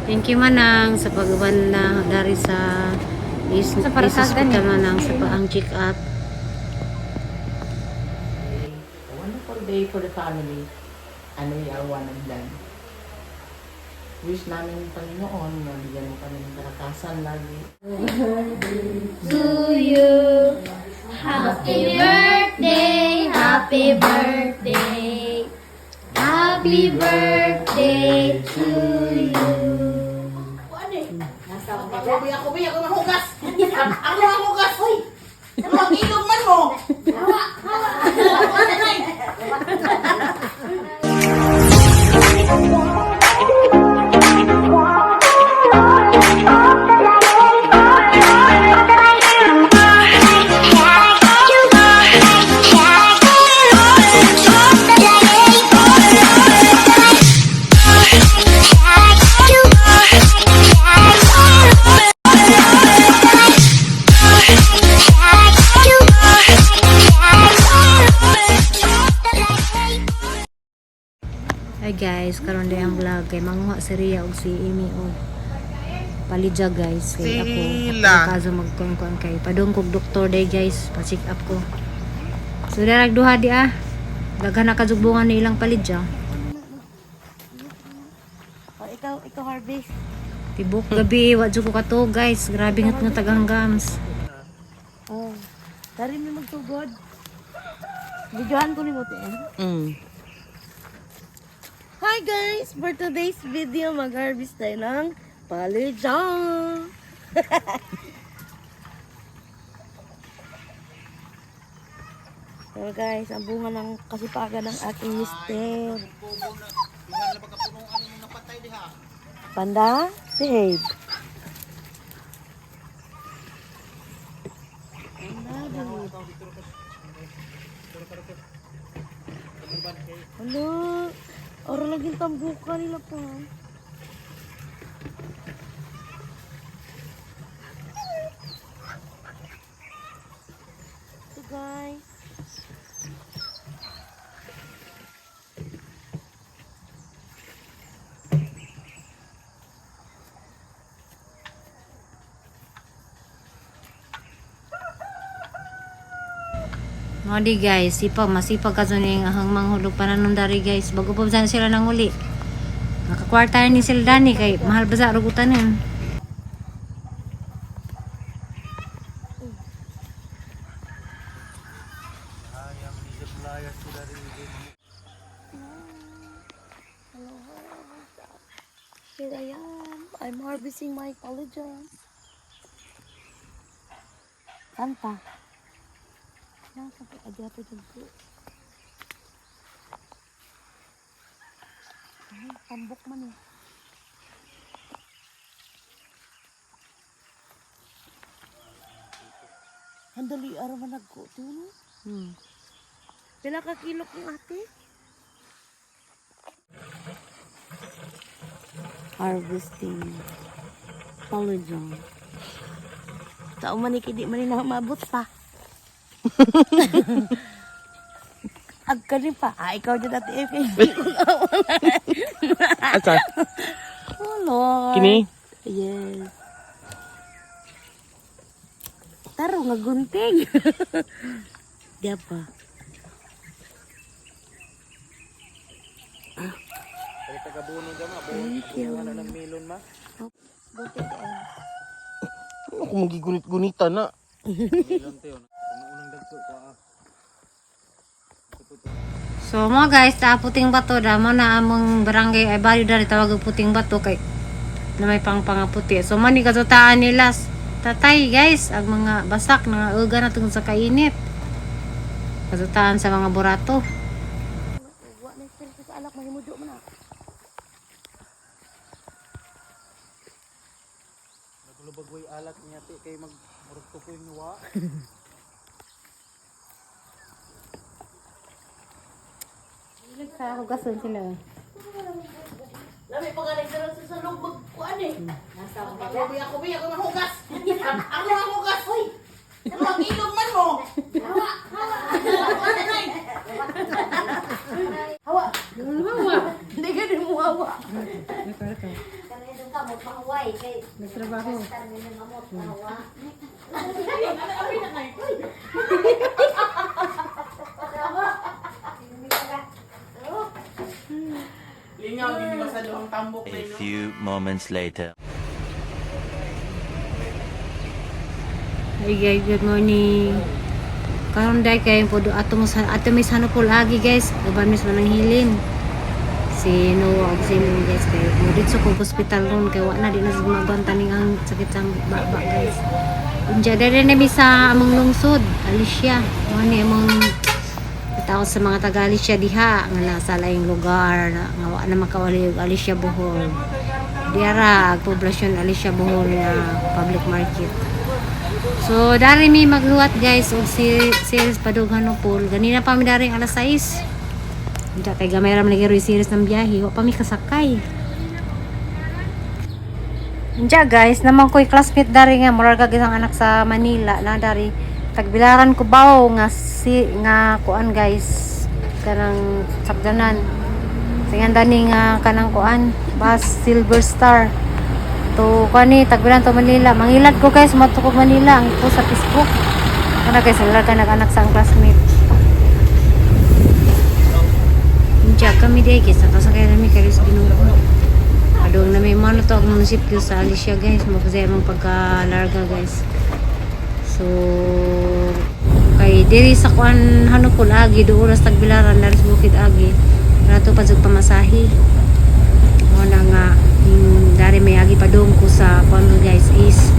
Thank you, Manang, sa pag-uban na dari sa Sa is parasada hospital, ni. Manang, sa paang check up. A wonderful day for the family and we are one of them. Wish namin, Panginoon, na bigyan mo kami ng kalakasan lagi. To you. Happy birthday, happy birthday. Happy birthday to you. Ako, ako, ako mahugas! Ako mahugas! Hoy! Mag-ilog man mo! Hi guys, karon day ang vlog kay manguha si Ria og si Amy og palidya, guys, kay ako Sila. ako kaso magkuan kay padung kog doktor day, guys, pa check up ko. So darag duha di ah. Daghan na kajugbungan ni ilang palidya. Oh, ikaw, ikaw harvest. Tibok gabi wa jud ko kato, guys. Grabe nga nga taganggams. Oh. Dari mi magtugod. Videohan ko ni mo te. Hi guys! For today's video, mag-harvest tayo ng palejang. So guys, ang bunga ng kasipagan ng aking mister. Panda, behave. Panda, behave. Hala, ora lagi tambuka nila pa. Ito guys. Mo di guys, sipag masipag kaso ning ahang manghulog pa na dari, guys. Bago pa sana sila nang uli. Nakakwarta ni sila dani kay mahal ba sa rugutanin. Hello, here I am. I'm harvesting my collagen. Santa. Nasa pa adyato dito. Ay, tambok man eh. Handali araw man nagko no? Pila ka kilo kong ate? Harvesting. Collagen. Tao man di man na mabot pa. Agka rin pa. Ah, ikaw dyan ate Efe. Asa? Oh Lord. Kini? Yes. Taro nga gunting. Diya pa. Thank you. Gunting ka. Ano kung magigunit-gunita na? So mo guys, ta puting bato da mo na among barangay ay baryo dari tawag og puting bato kay na may pangpanga puti. So man ni katutaan nila tatay, guys, ang mga basak nga uga na tungod sa kainit. Katutaan sa mga burato. Wa na stress sa alak mahimudo man na. Nagulubagway alak niya te kay mag murag tukoy niwa. Sa hugasan sila. Lami pa nga nagdaran sa salong magkuan eh. Ako, ako, ako mahugas! Ako mahugas! Hoy! Mag-ilog man mo! Hawa. Hindi ka din mo hawa. Kamot mahuway kay Nagtrabaho. Kamot mahuwa. Lingaw, hindi ba sa duhang tambok A few moments later. Hi guys, good morning. Karon dai kay po do ato mo sa ato may sanupol agi, guys. Uban mis manang hilin. Si Noah og si Noah, guys, kay mo didto ko hospital ron kay wa na di na sa magwanta ning ang sakit sang baba, guys. Unja dere na mi sa among lungsod, Alicia. Mo ni among tao sa mga taga Alicia diha nga nasa laing lugar na, nga wa na makawali og Alicia, Bohol. Diara ang poblasyon Alicia, Bohol nga public market. So, dari mi magluwat, guys, og si series padughan no pool. Ganina pa mi dari alas 6. Unta kay gamay ra man lagi series ng biyahe, wa pa mi kasakay. Unja guys, naman ko'y classmate dari nga murag kag isang anak sa Manila na dari tagbilaran ko bawo nga si nga kuan, guys, kanang sakdanan. Singan dani nga kanang kuan bus Silver Star to kani tagbilan to Manila. Mangilad ko, guys, moadto ko Manila ang po sa Facebook kana, guys, wala ka nag-anak sa ang classmate. Unja kami di guys, nakasakay nami kay sa Ginoo. Adong na may mano to ang munisipyo sa Alicia, guys, mapasaya mong pagkalarga, guys. So kay diri sa kuan Hanukol agi do oras tagbilaran diri sa Bukid agi rato pa jud pamasahi. Mo na nga dari may agi padung ko sa kuan, guys, is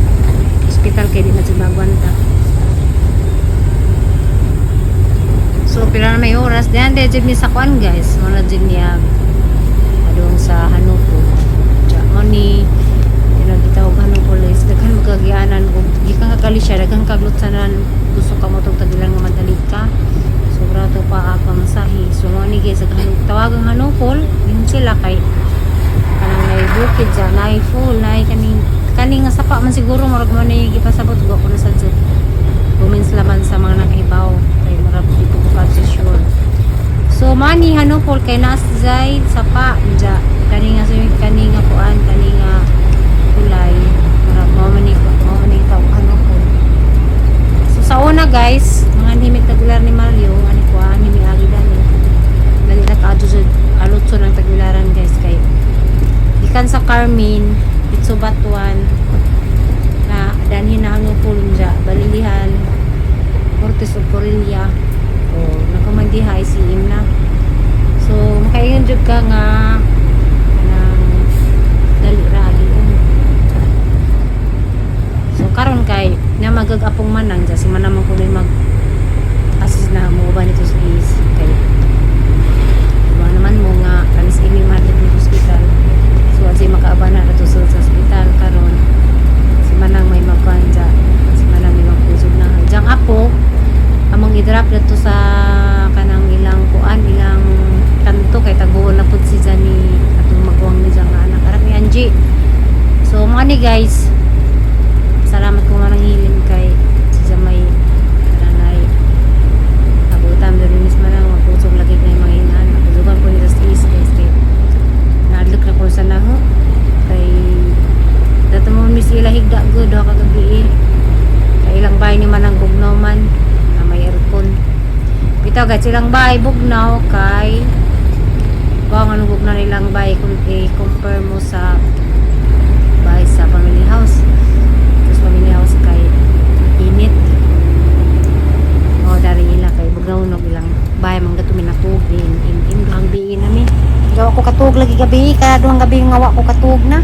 hospital kay di na jud magwanta. So pila na may oras diyan di jud mi sa kuan, guys. Mo na jud niya padung sa Hanukol. Ja mo ni tinagita og Hanukol is daghan magagianan og gikan ka Galicia, daghan kaglutsanan gusto ka mo tog tagilan nga madali ka. Sobra to pa ang pamasahi. So mo ni, guys, daghan tawagang Hanukol yun sila kay kanang nay bukid dyan, nay full, nay kaning kaning nga sapa man siguro murag mo ni gipasabot ko ako na sa jud. Bumins laman sa mga nakahibaw kay murag di ko ka sure. So mani Hanupol kay naas zay sapa dya kani nga kani nga kuan kani nga tulay murag mao man ni tawag Hanupol. So sa una, guys, mga himig tagbilar ni Mario ani ko ani mi agi dani. Dali na kaadto sa alutso ng tagbilaran, guys, kay gikan sa Carmen, Itsobatuan na danhin na Hanupol dya, Balilihan, Cortes ug Corilla o nagkumandiha ICM na. So makaingon jud ka nga kanang dali ra agi. So karon kay na magagapong manang dya si manang man kunoy mag assist na mo ba nito sa is kay diba naman mo nga kanis imi madlit ni hospital. So asi makaaba na rato sa hospital karon si manang may magkuan dya, si manang may magpusog na diyang apo among i-drop dito sa kanang ilang kuan ilang kanto kay tagbuon na pud si Jani atong maguwang ni Jang nga anak anak ni Angie. So mga ni, guys, salamat ko manang hilin kay si Jamay kanay abutan diri mismo lang magpusog lagi kay mga inaan napusugan ko nila sa is, guys, kay naadlok na ko sa naho kay dato mo miss ila higda good ho kagabi eh. Kay ilang bahay ni manang bugnaw man na may aircon bitaw, guys, ilang bahay bugnaw kay bawang anong bugnaw nilang bahay kung i-compare mo sa bahay sa family house. Tapos family house kay init o dari ila kay bugnaw no ilang bahay mang dato minatug din in in duhang biin nami gawa ko katuog lagi gabi kada duhang gabi nga wa ko katuog na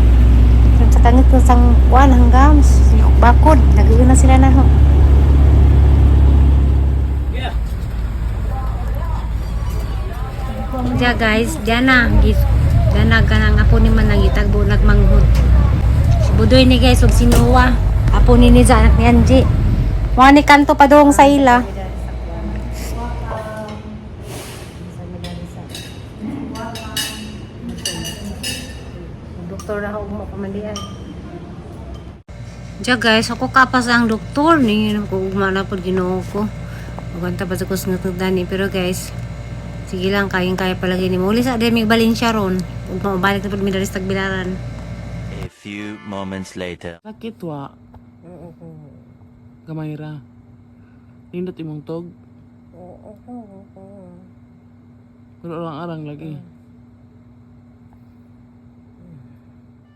sa kangit ko sang kuan hanggang bakod nag-iuna sila na ho. Diya guys, diya na. Diya na kanang apo ni Manang itagbo nagmanghod. Si Budoy ni, guys, ug si Noah. Apo ni Niza, anak ni Angie. Mga ni kanto pa doong sa ila. Doktor na ako gumapamandian. Diya guys, ako kapas ang doktor. Ningin ko ugma na po Ginoo ko. Maganta pa sa kusngat dani. Pero guys, sige lang, kayang-kaya palagi ni Muli sa Demig Valencia ron. Ug maubalik na pud mi diri sa Tagbilaran. A few moments later. Sakit wa. Gamay ra. Nindot imong tog. Pero arang-arang lagi.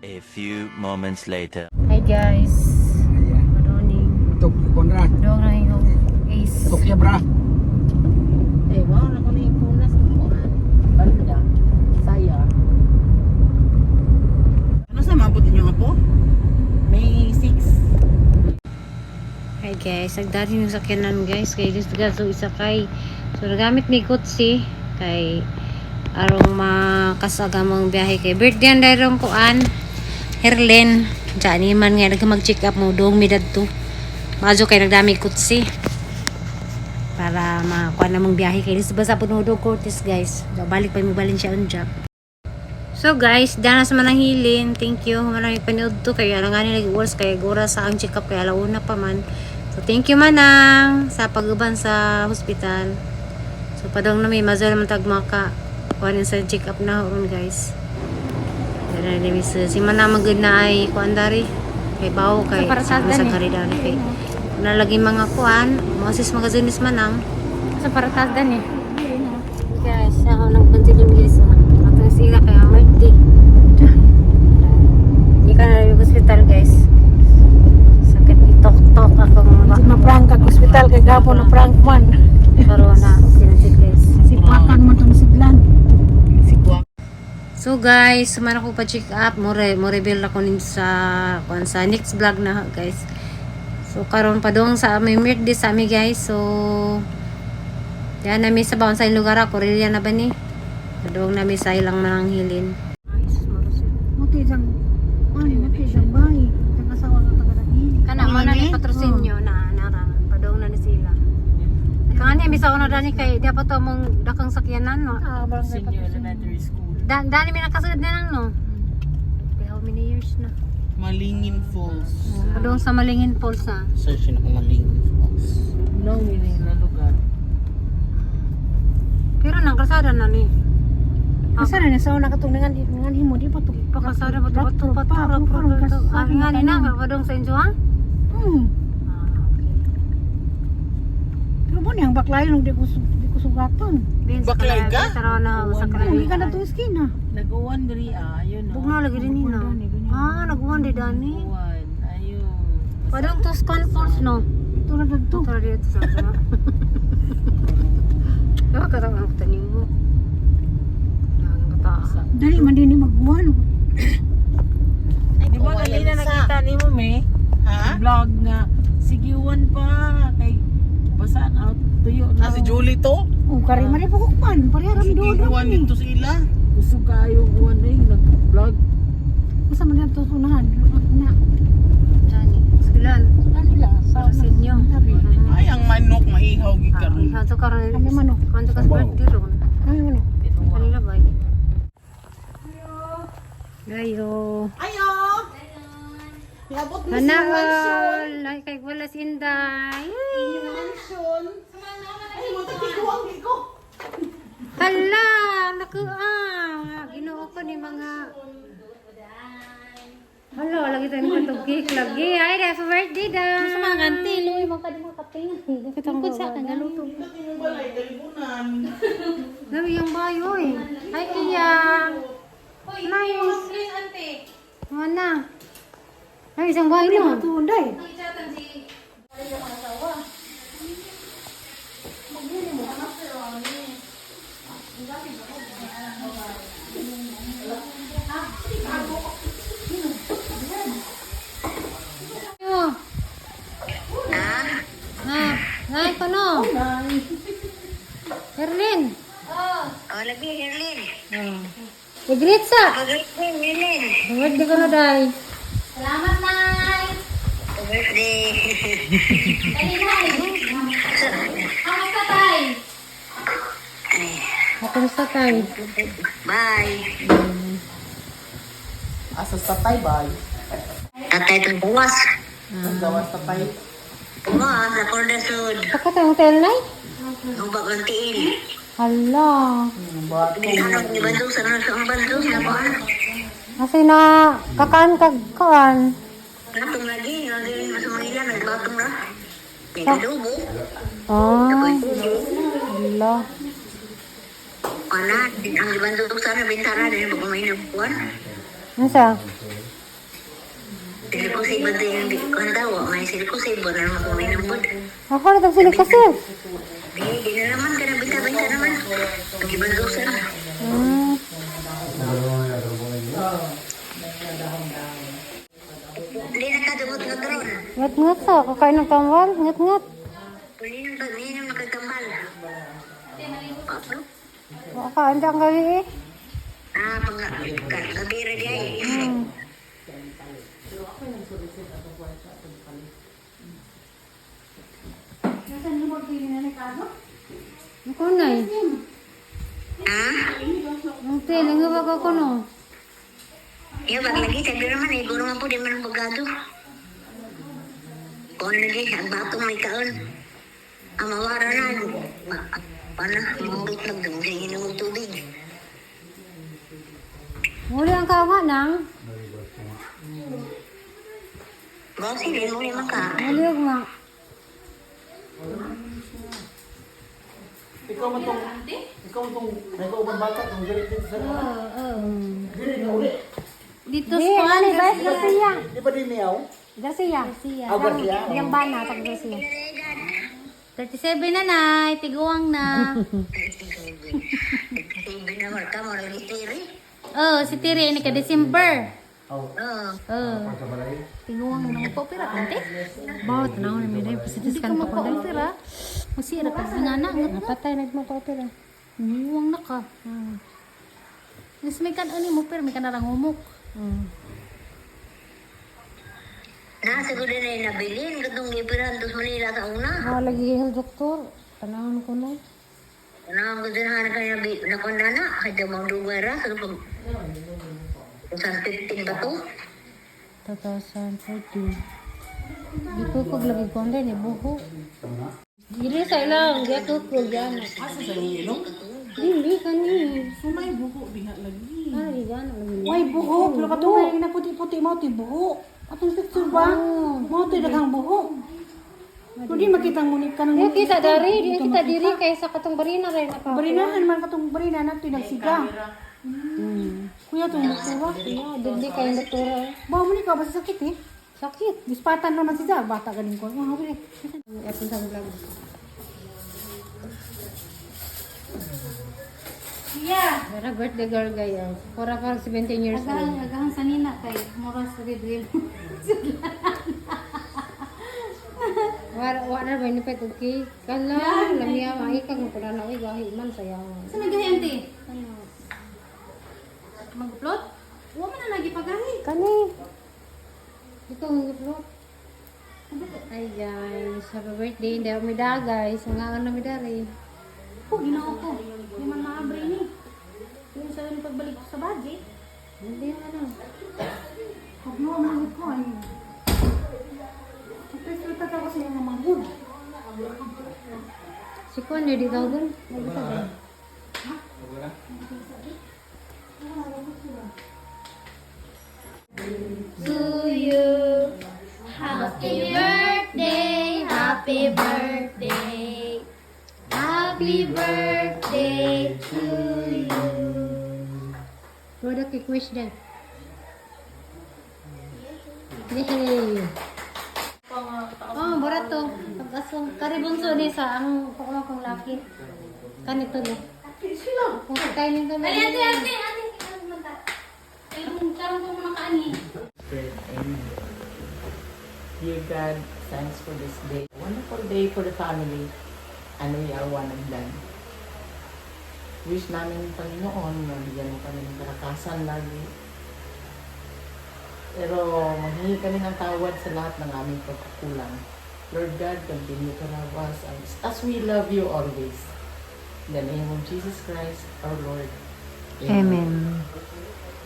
A few moments later. Hi guys. Good morning. Tok Conrad, Dong na yung ace. Tokya bra. Eh, wow, na ko na ipunas ng kuan. Banda. Saya. Ano sa mabot ninyo apo? May 6. Hi guys, agdari yung sakyanan guys kay this gaso isakay. So nagamit mi kutsi kay arong makasaga mong biyahe kay birthday ang dayrong kuan. Herlin, diyan man nga nag mag-check up mo dong mi dadto. Maadyo kay nagdami kutsi para makuha na mong biyahe kay this basta puno do Cortez guys. So, balik pa mo balin siya unja. So guys, dana sa manang hilin. Thank you. Maraming panood to kay ano nga nila oras kay gura sa ang check up kay alauna pa man. So thank you manang sa paguban sa hospital. So padong na may mazal man tag maka kuan sa check up na ron guys. Dara ni miss si manang magud na ay kuan dari kay bawo kay sa sa karidari kay nalagi mga kuan mosis magazunis manang Sa paratas dan eh. Guys, ako nang pansilon guys. Ato sila kaya birthday. Hindi ka na rin hospital guys. Sakit itok-tok akong Na prank kag ospital kay gapon na prank man. Pero na sinasig guys. Si Pakang man tong siglan. So guys, sumana ko pa check up. More mo reveal ako nin sa kuan sa next vlog na guys. So karon pa dong sa aming birthday sa ami guys. So yan nami sa bawang sa lugar ako Corelia na ba ni? Padong nami sa ilang mananghilin. Muti jang ano muti jang bay. Ang asawa nga taga dani. Kana mo na ni patrosinyo na nara padong na ni sila. Kangani mi sa una dani kay dapat to mong dakang sakyanan no. Ah, barangay Senior Elementary School. Dani mi nakasunod na lang no. Kaya how many years na? Malingin Falls. Padong sa Malingin Falls ah. na. Search na kung Malingin Falls. No meaning na lugar. Pero nang kalsada na ni. Asa na sa una katong ngan ngan himo di pa to. Pa kalsada pa to pa to pa to. Ah nga ni na padong sa inyo ha? Hmm. Ah, okay. Pero mo niyang baklayon nung di ko sugaton. Bin sa Baklay ka? Tara na sa Hmm, gikan na kalay. to iskina. Nag-uwan diri ah, ayun oh. Bugno lagi din ni no. Ah, nagwan di dani. Uwan, ayun. Padong to Scan Falls no. Ito na dagto. Tara dito sa sa. Diba ka ang tanim mo? Ang kata. Dali man din ni magbuwan. Di ba kanina nakita ni mo me? Ha? Vlog nga sige uwan pa kay basaan out tuyo na. Ah, si Julie to? Oh, kari man rin pugukman. Pareha rami Sige, doon uwan ni. dito sila. Usog kayo uwan eh nag-vlog. Asa man na to sunahan. Na. Dani. Silan. Sa nila sa Sa inyo. Ay, ang manok maihaw gikaron. Ah, to karon. Kami manok. Kanto ka sa birthday ron. Ay ano. Kanila ba? Gayo. Ayo! Niabot ni si Manaol. Ay, kay wala si Inday. Mansion. Ay, mo tagiguang ko. Hala, naku ah. Ginoo ko ni mga Hala, lagi tayo mga cake lagi. Ay, happy birthday daw. Sa mga ganti, luwi mo ka di mga kaping. Tungkol sa kang galuto. Dito mo balay kalibunan. Dami yung bayo eh. Ay, iyang. Nice. Mana? Ay, isang bayo no. Tunday. Ayo. Ah, nay ko no. Herlin. Oh, lagi Herlin. Oh. I-greet sa. Pag-birthday, Herlin. Birthday ko na day. Salamat, Nay. Birthday. Dali, Nay. Kamusta, Tay? Kamusta tayo? Bye. Asa sa tatay bay. Tatay itong buwas. Ang gawas tatay. Buwas, ako na sud. Sakit ang hotel nay? Hubag ang tiil. Hala. Bato. Ano, ni Bandung, sa ano, sa Bandung, sa kuan. Kasi na kakaan kag kaan. Batong lagi, lagi mas Manila, nagbatong na. May adobo. Ah. Ala. Ana, ang ibang sana bintana din pag may nagkuhan. Ano siya? Sila ko sa ibang din yung tawa, may sila ko sa ibang na kung may nagbuwan. Ako na sila kasi. Eh, di na naman, ka na binta-binta naman. Ang ibang sana. Hindi na kadumot na karon. Ngat-ngat sa, kakain ng tambal, ngat-ngat. Hindi na hindi na nakagambal. Baka anda ang gabi eh. Ah, pag gabi ra di ay. Ako na eh. Ah? Ang tele, nga ba ko no? Ya, bag lagi sabi naman eh, guro man po di man bugado. Kung lagi, ang batong may kaon. Ang mawara na, paano, mangit magdungay ng tubig. Muli ang kawa nang. Bosi, di mo naman ka. Muli og ma. Ikaw mo tong ikaw mo tong may kauban bata tong dili dito sa Dili na uli. Dito Di, sa ano ba? Garcia. Di ba di miyaw? Garcia. Garcia. Ah, Garcia. Yang bana, tag Garcia. 37 na, Nay. Tiguang na. Sabi naman ka, marami tiri. Oh, si Tiri, ni ka December. Oo. Oh. Tiguang na. Magpa-opera ka, ante? Bawat na ako na may Hindi ka magpa-opera. Masira ka nga na. Napatay na magpa-opera. Nguwang na ka. Mas may kan ani mo pero may kanarang humok. Nasa ko din ay nabilin, katong gipiran dos Manila sa una. Ah, lagi yung doktor. Tanawon ko na. Ano ang gusto na kayo nakunda na, kahit mga dugay ra, sa pag 2015 ba to? 2014. Di ko kog lagi ko ni buho. Dili sa ilang, di ako ko yan. Asa sa iyong ilong? Dili kani. Sumay buko diha lagi. Ah, di gano lagi. Way buho, pero katong na puti-puti mo ti buho. Atong picture ba? Mo ti daghang buho. Pero di makita mo ni kanang Di kita dari, di kita diri kay sa katong barina rin naka. Barinahan man katong barina na ti nagsiga. Kuya tong doktora. Yeah, dili kay doktora. Ba mo ni ka basta sakit eh. Sakit. Dispatan naman siya bata ganing ko. Mga bili. Apon sa vlog. Yeah. Para birthday girl gaya. Para parang 17 years old. Agahan, agahan sa nina kay moras sa gidwil. Wala wala ba ni pet okay. Kala lamia maikag mo pala na oy gahi man sayang. Sa may gahi ante? Ano? Mag-upload? Wa man na lagi pagahi. Kani. Ikaw ang upload. Hi guys, happy birthday. Hindi ako mida guys. Mga ano mida rin. Oh, ginoo ko. Di man maabre ni. Yung sa yung pagbalik ko sa budget. Hindi na ano. Pag mo man ko ay. Picture ta ko sa iyong manghud. Si Kwan, di tawag doon. To you. Happy birthday, happy birthday. Happy birthday to you. Product cake wish din. Yay! Oh, barato. Pag-asong karibunso ni sa ang kukuha kong laki. Kanito no. Kung kainin ko na. Ali, ate, ate, ate. Karon karon ko muna kaani. Pray. Amen. Dear God, thanks for this day. Wonderful day for the family. And we are one of them. Wish namin, Panginoon, na bigyan mo kami ng kalakasan lagi. Pero manghingi kami ng tawad sa lahat ng aming pagkukulang. Lord God, continue to love us as we love you always. In the name of Jesus Christ, our Lord. Amen.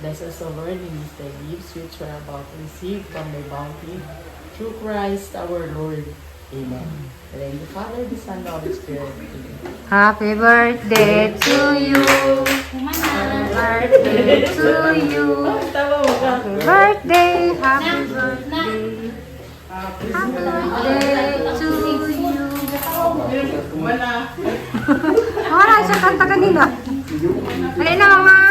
Bless us, O Lord, in these thy gifts which we are about to receive from thy bounty, through Christ our Lord. Amen. In the name of the Father, the Son, the Holy Spirit. Amen. Happy birthday to you. Happy birthday to you. Happy birthday, happy birthday. Happy birthday to you. Wala. Wala siya kanta kanina. Alin na, mama.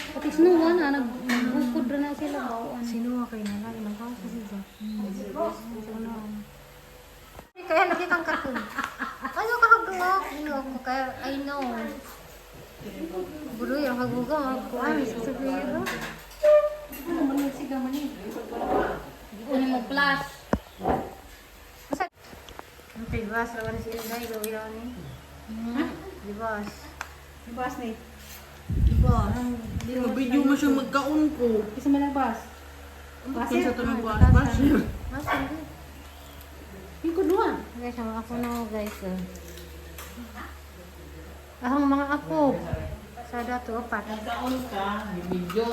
Pati sinuwa na, nagbukod na sila. Sino kay nala ilang ka sa sisa. Kaya lagi kang karton. Ano ka hagulok? Ano ako kaya I know. Buloy ang haguga ako ay sa sabihin. Ano mo flash? Okay, bas rawan si Inday gawin ni. Ha? Libas. Bas ni. Video mo siya magkaon ko. Isa man ang bas. Kinsa to nagbuhat? Basher. Mas hindi. Yung kuduan. Guys, ang mga apo na ako, guys. Oh. Ang mga apo. Sa dato, apat. Nagkaon ka, video.